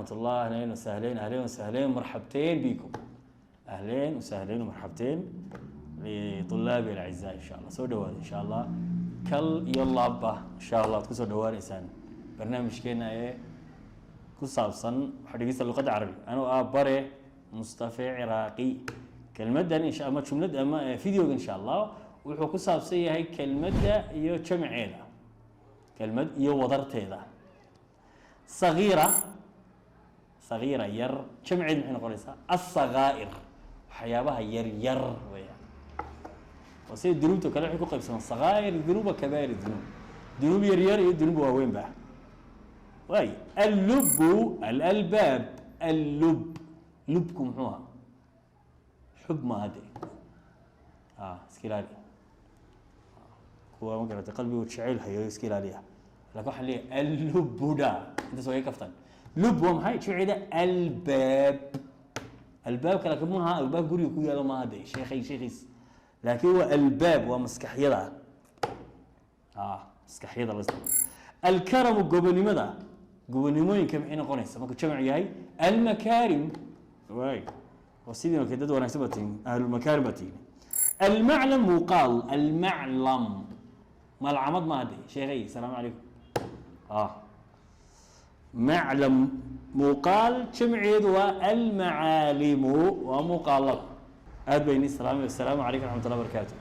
Waraxmat ullah. Ahlan wasahlan, ahlan wasahlan, marxabteen bikum, ahlan wasahlan marxabteen litulaabi alacizaa. Insha Allah soo dhawaada, insha Allah kal iyo laabba insha Allah aad kusoo dhawaaneysaan barnaamijkeena ee ku saabsan waxa dhegeysta luqadda carabiga. Anuu ah Bare Mustafe Ciraaqi. Kelmaddan insha ama jumlad ama videoga insha Allah wuxuu ku saabsan yahay kelmadda iyo jamceeda, kelmad iyo wadarteeda. Sagiira, sagiira yar, jamceed maxay noqonaysaa? Asagaa'ir, waxyaabaha yar yar weeyaan. Oo sida dunuubta kale waxay ku qaybsamaan sagaa'ir dunuub wa kabaa'ir dunuub, dunuub yar yar iyo dunuub waaweyn ba. Waay, allubu alalbaab. Allub, lubku muxuu ahaa? Xub maaha de. Iska ilaali kuwa ma garatay qalbigu jeceyl hayo, iska ilaaliya. Lakin waxaan leeyahay allubuda, intaas waa iga kaftan. Lub waa maxay jimceeda? Albaab. Albaabka laakiin maaha albaab guriga ku yaalo maaha de, sheekhay sheekhiis, laakiin waa albaab, waa maskaxyada, maskaxyada la. Alkaramu, gobonimada, gobonimooyinka maxay noqonaysa markuu jamc yahay? Almakaarim. Waay, waa sidii oo kale, dad wanaagsan baa tihin, ahlulmakaarim baa tihin. Almaclam, muuqaal. Almaclam malcamad maaha de, sheekhay, asalaamu calaykum. Maclam muuqaal, jamceedu waa almacaalimu, waa muuqaalada. Aad bayni salaamay. Assalaamu calaykum raxmat ullah barakaatu.